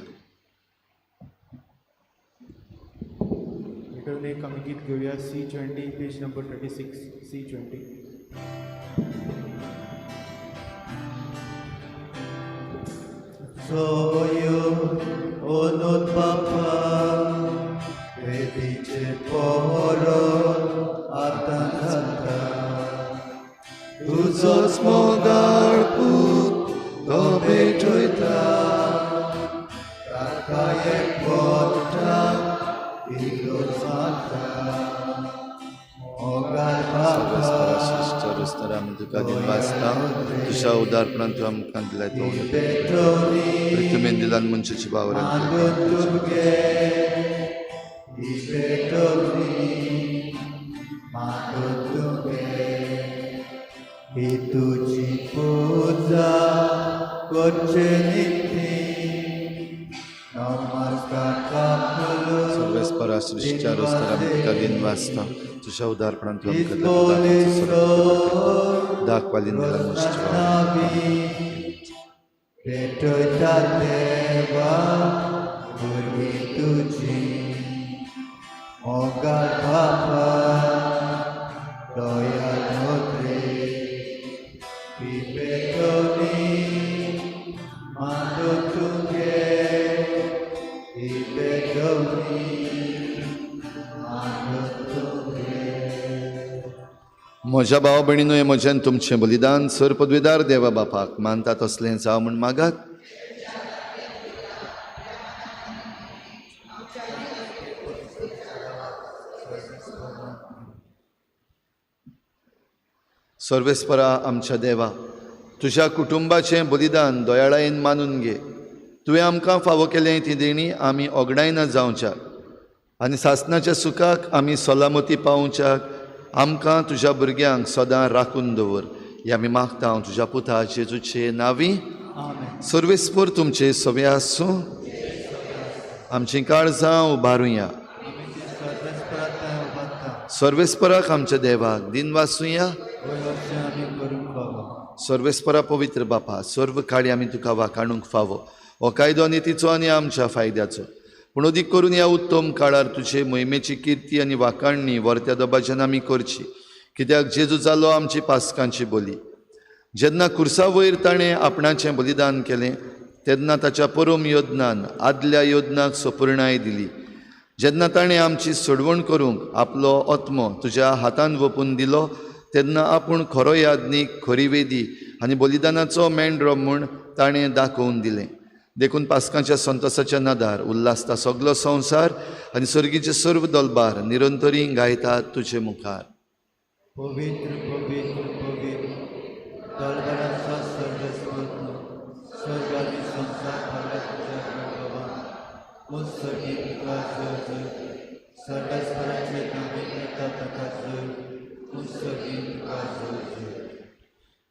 एक आमी गीत घेवया, C20 page number 36, C20. सोयो ओनोत बापा वेदीचे पोरो आतां जाता, तुजोच मोगाळ पूत तो भेटयता, ताका एक पोटा दिलो जाता, मोगाळ बापा आमी तुका दिनवासता तुज्या उदारपणान तूं आमकां दिलाय तो तुवें दिलान मनशाची बावरां तुजी पुजा करचे निती नमस्कार. सर्वेस्परा सृश्टीच्या रोस्तार आमी तुका दिनवासता तुज्या उदारपणान तूं आमकां दाखवालीन दिला मनशाची भेटयता देवा भुरगीं तुजी मोगाळ बापा दया नोत्रे ही भेटवणी मांडो तुगे, ही भेटवणी मांडो तुगे. म्हज्या भाव भयणीनो, हें म्हज्यान तुमचें बलिदान सर पदवीदार देवा बापाक मानता तसलें जावं म्हूण मागात. सर्वेस्परा आमच्या देवा, तुज्या कुटुंबाचें बलिदान दयाळायेन मानून घे. तुवें आमकां फावो केलें ती देणी आमी ओगडायना जावच्याक आनी सासणाच्या सुखाक आमी सलामती पावोवच्याक आमकां तुज्या भुरग्यांक सदां राखून दवर. हे आमी मागता हांव तुज्या पुता जेजूचे नांवी. सर्वेस्पर तुमचे सवे आसूं. आमचीं काळजां उबारुया. सर्वेस्पराक आमच्या देवाक दिनवासुया. सर्वेस्परा पवित्र बापा, सर्व काळी आमी तुका वाखाणूंक फावो. हो कायदो नितीचो आनी आमच्या फायद्याचो, पूण अदीक करून ह्या उत्तम काळार तुजे मोहिमेची किर्ती आनी वाखाणणी वर्त्या दबाज्यान आमी करची, कित्याक जेजू जालो आमची पास्कांची बोली. जेन्ना खुर्सा वयर ताणें आपणाचें बलिदान केलें तेन्ना ताच्या परम योजनान आदल्या योजनाक सपुर्णाय दिली. जेन्ना ताणें आमची सोडवण करूंक आपलो आत्मो तुज्या हातान वपून दिलो तेन्ना आपूण खरो याज्ञीक, खरी वेदी आनी बलिदानाचो मेंढरो म्हूण ताणें दाखोवन दिलें. देखून पास्कांच्या संतोसाच्या नादार उल्हासता सगलो संवसार आनी सर्गीचे सर्व दलबार निरंतरी गायतात तुजे मुखार. पवित्र पवित्र पवित्र दलबाराचो सर्वेस्पर तूं, स्वर्ग आनी संवसार भरला तुज्या वैभवान. ओ सर्गी तुका जय जय, सर्वेस्पराचे नामे येता ताका जय, ओ सर्गी तुका जय जय.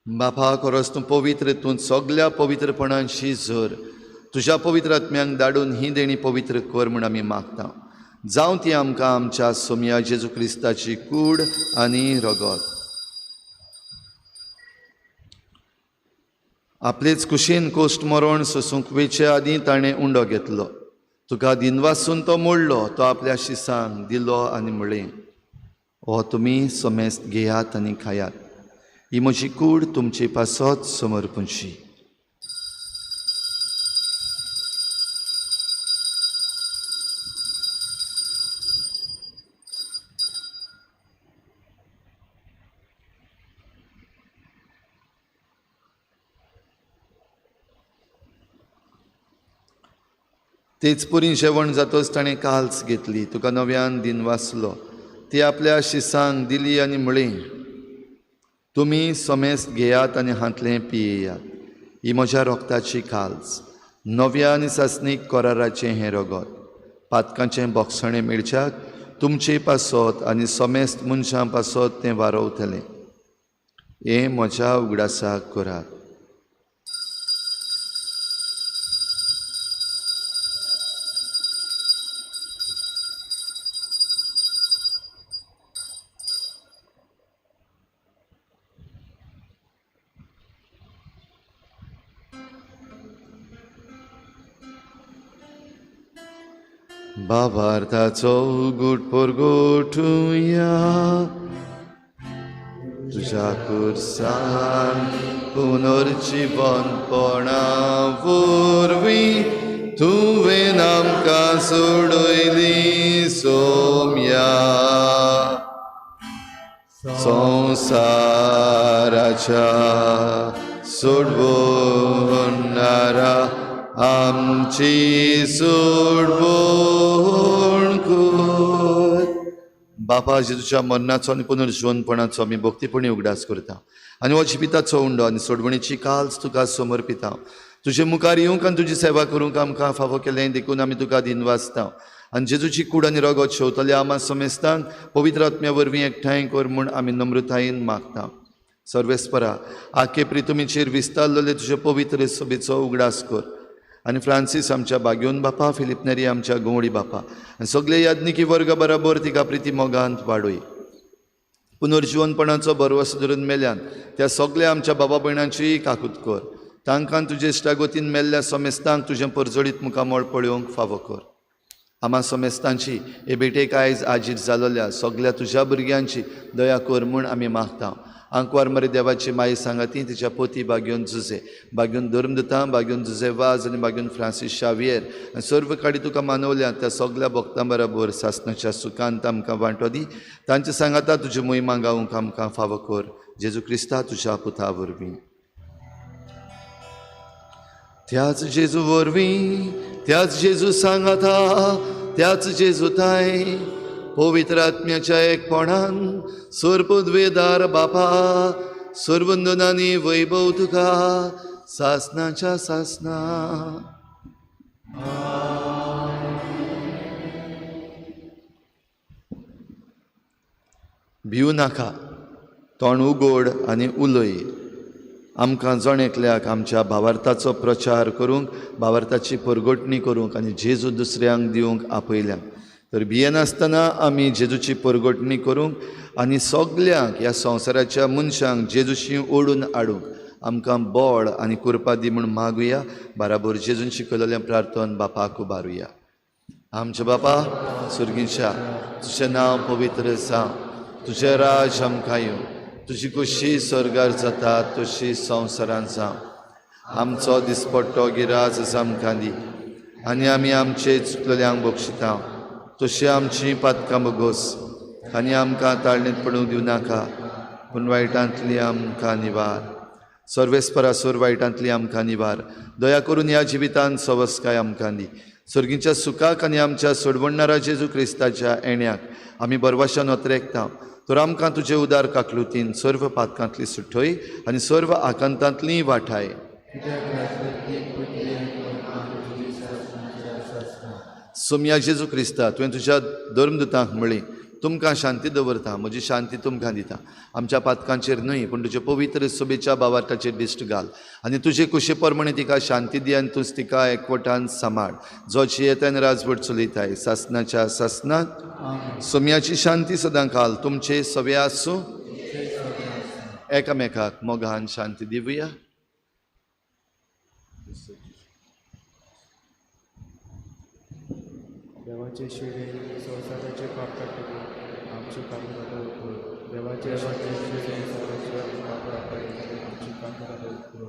बापा, खरोच तूं पवित्र, तूं सगल्या पवित्रपणांशी झर. तुज्या पवित्र आत्म्यांक धाडून ही देणी पवित्र कर म्हूण आमी मागता. जावं ती आमकां आमच्या सोमया जेजू क्रिस्ताची कूड आनी रगत. आपलेच कुशीन कोश्ट मरण सोसूंक वेचे आदीं ताणें उंडो घेतलो. तुका दिनवासून तो मोडलो, तो आपल्या शिसांक दिलो आनी म्हळें, हो तुमी समेस्त घेयात आनी खायात, ही म्हजी कूड तुमचे पासत समर्पणशी. तेच पुरी जेवण जातच ताणें काल्स घेतली, तुका नव्यान दिनवासलो, ती आपल्या शिसांक दिली आनी म्हळें, तुमी समेस्त घेयात आनी हांतलें पियेयात, ही म्हज्या रोगताची काल्स, नव्या आनी सासणीक कराराचें हें रगत, पातकांचें बोगसणें मेळच्याक तुमचे पासत आनी समेस्त मनशां पासत तें वारोवतलें. हें म्हज्या उगडासाक करात. भावार्थाचो गुट परगोटुया, तुज्या खुर्सान पुनर्जिवनपणा वरवीं तुवें आमकां सोडयली सोम्या. संवसाराच्या सोडवणारा आमची सोडवण कर. बापा, जेजूच्या मरणाचो आनी पुनर्जिवनपणाचो आमी भक्तीपणी उगडास करता आनी हो जिविताचो उंडो आनी सोडवणीची काल्स तुका समर्पिता. तुजे मुखार येवंक आनी तुजी सेवा करूंक आमकां फावो केलें देखून आमी तुका दिनवासता. आनी जेजूची कूड आनी रगत शेवतल्या आमा समेस्तांक पवित्र आत्म्या वरवीं एकठांय कर म्हूण आमी नम्रतायेन मागता. सर्वेस्परा, आखे प्रितुमीचेर विस्तारलेले तुजे पवित्र सभेचो उगडास कर आनी फ्रांसीस आमच्या बाग्योन बापा, फिलीप नेरी आमच्या गवळी बापा आनी सगळे याज्ञिकी वर्ग बराबर तिका प्रिती मोगांत वाडोय. पुनर्जिवनपणाचो भरवसो धरून मेल्यान त्या सगळ्या आमच्या बाबा भयणांचीय काकूत कर. तांकां तुजे इश्टागतीन मेल्ल्या समेस्तांक तुजें परजळीत मुखामळ पळोवंक फावो कर. आमा समेस्तांची हे भेटेक आयज आजीर जालोल्या सगळ्या तुज्या भुरग्यांची दया कर म्हूण आमी मागता. आंकवार मरे देवाची माई सांगाती तिच्या पोती बाग्योन जुजे, बाग्योन धर्मदुतां, बाग्योन जुजे वाज आनी बाग्योन फ्रांसीस शावियर आनी सर्व काडी तुका मानवल्या त्या सगळ्या भक्तां बराबर सासणाच्या सुखांत आमकां वांटो दी. तांचे सांगाता तुजी मोहिमा गावंक आमकां फावो कर. जेजू क्रिस्ता तुज्या पुता वरवीं. त्याच जेजू वरवीं, त्याच जेजू सांगाता, त्याच जेजू ताय पवित्र आत्म्याच्या एकपणान सर्वद्वेदार बापा सर्वंदनानी वैभव तुका सासनाच्या सासना. भिवू नाका, तोंड उगोड आनी उलय. आमकां जण एकल्याक आमच्या भावार्थाचो प्रचार करूंक, भावार्थाची परगटणी करूंक आनी जेजू दुसऱ्यांक दिवंक आपयल्या. तर भियेनासतना आमी जेजूची परगटणी करूंक आनी सगल्यांक ह्या संवसाराच्या मनशांक जेजूशी ओडून हाडूंक आमकां बळ आनी कृपा दी म्हूण मागुया. बराबर जेजून शिकयलेलें प्रार्थन बापाक उबारुया. आमच्या बापा सुर्गींच्या, तुजें नांव पवित्र जावं, तुजें राज आमकां येवं, तुजी खुशी स्वर्गार जाता तशी संवसारांत जावं. आमचो दिसपट्टो गिराज आमकां दी आनी आमी आमचे चुकलेल्यांक बक्षिता तशी आमची पातकां बगोस आनी आमकां ताळणेंत पडूंक दिवं नाका, पूण वायटांतली आमकां निवार. सर्वेस्परासूर वायटांतली आमकां निवार. दया करून ह्या जिवितांत सवस्काय आमकां दी. सर्गीच्या सुखाक आनी आमच्या सोडवणणारा जेजू क्रिस्ताच्या येण्याक आमी बरवाशान अत्रेकता. तर आमकां तुजे उदार काकलुतीन सर्व पातकांतली सुटय आनी सर्व आकांतांतली वाठाय. सोमया जेजू क्रिस्ता, तुवें तुज्या धर्मदुतांक म्हळी, तुमकां शांती दवरता, म्हजी शांती तुमकां दिता. आमच्या पातकांचेर न्हय पूण तुजे पवित्र सभेच्या बावार्थाचेर दिश्ट घाल आनी तुजे कुशे प्रमाणे तिका शांती दी आनी तूंच तिका एकवटान सांबाळ, जो जियेतान राजवट चलयताय सासनाच्या सासनाक. सोम्याची शांती सदां काल तुमचे सवे आसूं. एकामेकाक मोगान शांती दिवया. देवाचे शिडे संवसाराचे पाप काडटले आमची कामगारां उकळ. देवाचे शिडे संवसाराचे पाप काडटले आमची कामगारां उकळ.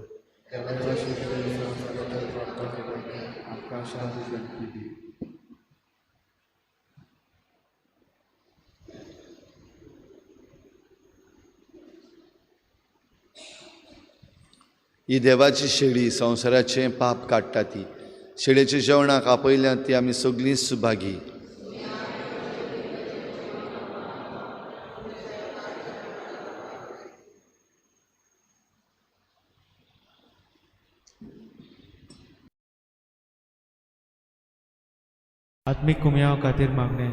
देवाचे शिडे संवसाराचे पाप काडटले आमकां शांती दी. ही देवाची शेळी संवसाराचें पाप काडटा ती शेळेच्या जेवणाक आपयल्यात ती आमी सगळीं सुभागी. आत्मीक कुमयाव खातीर मागणें.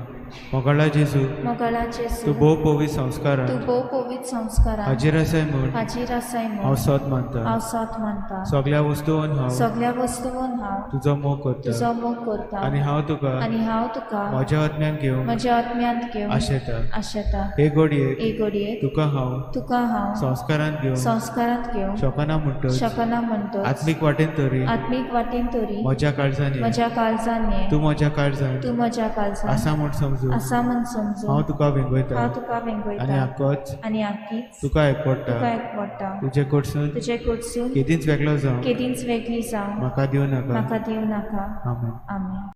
मोगाळा जेजू, मोगाळा जेजू, तूं भोव पवित्र संस्कारान, तूं भोव पवित्र संस्कारान हाजीर आसाय म्हूण, हाजीर आसाय म्हूण हांव सत मानता, हांव सत मानता. सगळ्या वस्तून हांव, सगळ्या वस्तून हांव तुजो मोग करता, तुजो मोग करता. आनी हांव तुका, आनी हांव तुका म्हज्या आत्म्यान घेवन, म्हज्या आत्म्यांत घेवन आशेता, आशेता. हे घडयेक, हे घडयेक तुका हांव, तुका हांव संस्कारांत घेवन, संस्कारांत घेवन शकना म्हणटच, शकना म्हणटच आत्मीक वाटेन तरी, आत्मीक वाटेन तरी म्हज्या काळजान, म्हज्या काळजान तूं म्हज्या काळजान, तूं म्हज्या काळजान आसा म्हूण समजून, आसा म्हूण समजून हांव तुका वेंगयता, हांव तुका वेंगयता. आनी आकोच, आनी आकीच तुका एकवटा, तुका एकवटा. तुजे कडसून, तुजे कडसून केदींच वेगळो जावं, केदींच वेगळी जावं म्हाका दिवं नाका, म्हाका दिवं नाका. आमेन. आमेन.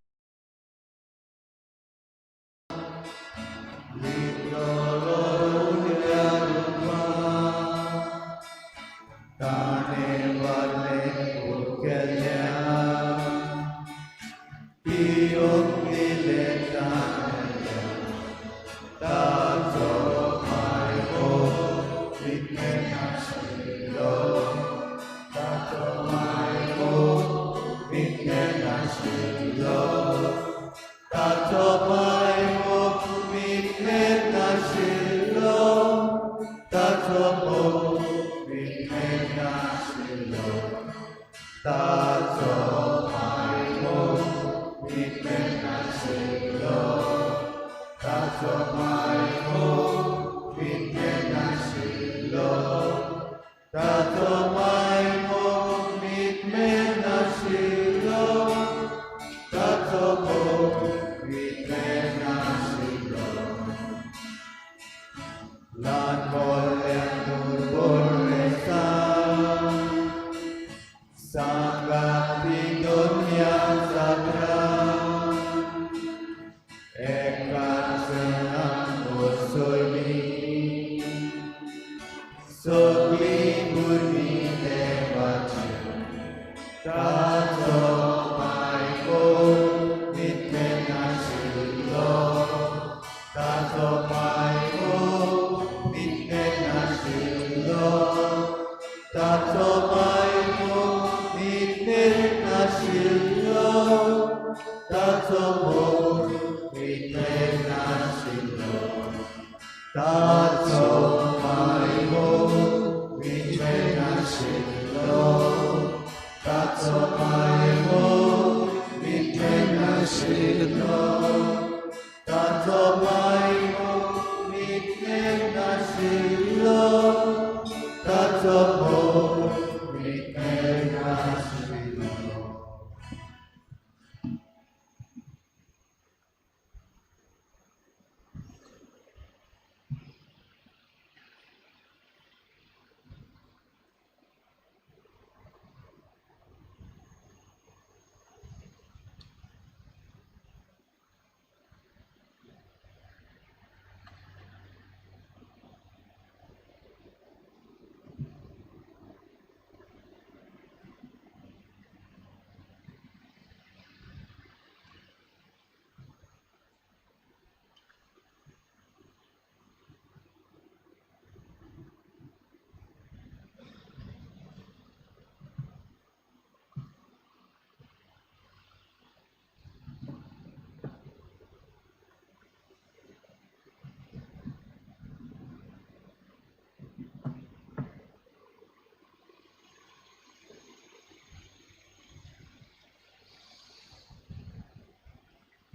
That's a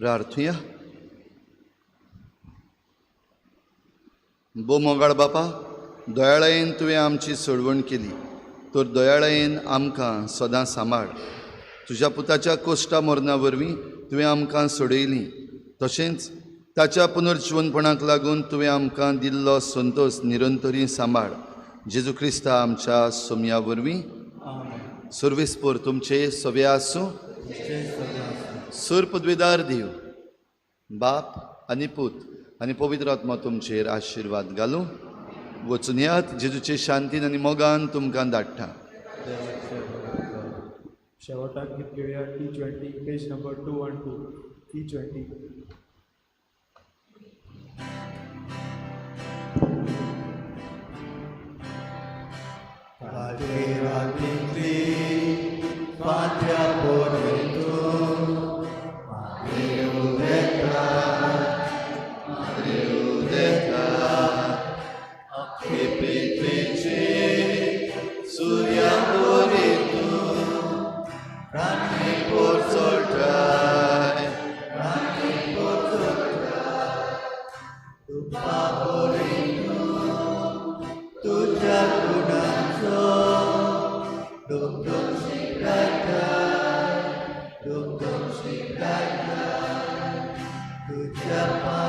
प्रार्थुया. भोव मोगाळ बापा, दयाळायेन तुवें आमची सोडवण केली तर दयाळायेन आमकां सदां सांबाळ. तुज्या पुताच्या कोश्टा मरणा वरवीं तुवें आमकां सोडयली, तशेंच ताच्या पुनर्जिवनपणाक लागून तुवें आमकां दिल्लो संतोश निरंतरी सांबाळ. जेजू क्रिस्ता आमच्या सोमया वरवीं. सर्वेस्पोर तुमचे सवे आसूं. सूर पदवेदार देव बाप आनी पूत आनी पवित्र आत्मा तुमचेर आशिर्वाद घालूं. वचून यात, जेजूचे शांतीन आनी मोगान तुमकां धाडटा. शेवटाक गीत घेवया T20 page number 212 T20. फांत्या पोरेतू तुझ्या